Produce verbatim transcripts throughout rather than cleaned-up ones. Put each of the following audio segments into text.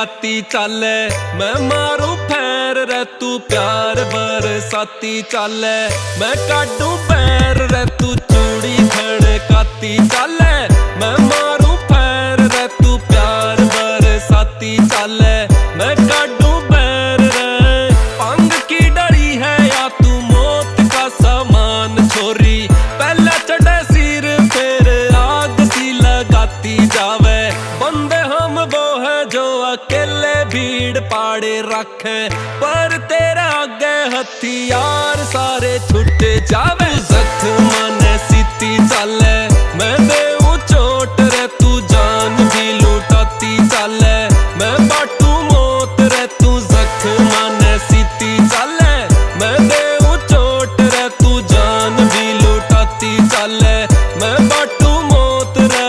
ती चाले, मैं मारू फैर रे तू प्यार बरसाती चाले, मैं काटू बैर रे तू चूड़ी खड़काती चाले, मैं मारू फैर रे तू प्यार बरसाती चाले, मैं काटू बैर रे। भांग की डली है या तू मौत का सामान छोरी, पहले चढ़े सिर फिर आग सी लगाती जावे। बंदे हम वो है जो अकेले भीड़ पाड़े रखे, पर तेरे आगे हथियार सारे छुट जावे। जख्म ने सीती चाले, मैं देऊं चोट रे तू जान भी लुटाती चाले, मैं बाटू मौत रे तू जख्म ने सीती चाले, मैं देऊं चोट रे तू जान भी लुटाती चाले, मैं बाटू मौत रे।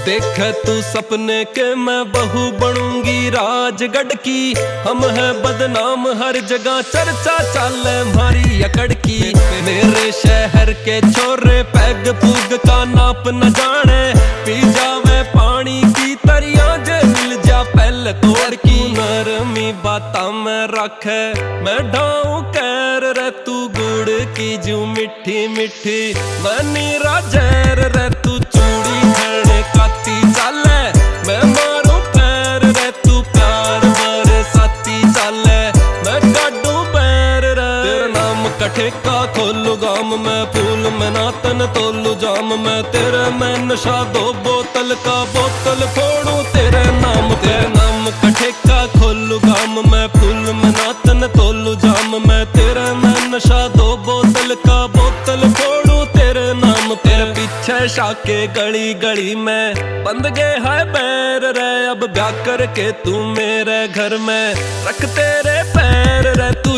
देखे तू सपने के मैं बहू बनूंगी राजगढ़ की, हम हैं बदनाम हर जगह चर्चा चाले म्हारी अकड़ की। मेरे शहर के छोरे पैग पूग का नाप न जाने, पी जावे पानी की तरिया जे मिल जा पहले तोड़ की। नरमी बातां में रखे मैं ढाऊं कैर रे तू गुड़ की जू मिट्टी मीठी मीठी, मैं नीरा जहर रे तू चूड़ी खड़काती चाले, मैं मारू फैर रे तू प्यार बरसाती चाले, मैं काटू बैर रे। तेरे नाम का ठेका खोलू गाम में, फूल में नातन तोलू जाम में, तेरे मैं नशा दो बोतल का बोतल फोड़ू, तेरे नाम, तेरे नाम का ठेका खोलू गाम में, फूल में नातन तोलू जाम में, तेरे मैं नशा दो बोतल का बोतल फोड़ू तेरे नाम पे। तेरे पीछे शाके गली गली में बंद गए है बैर रे, अब ब्याह करके तू मेरे घर में रख तेरे पैर रे, तू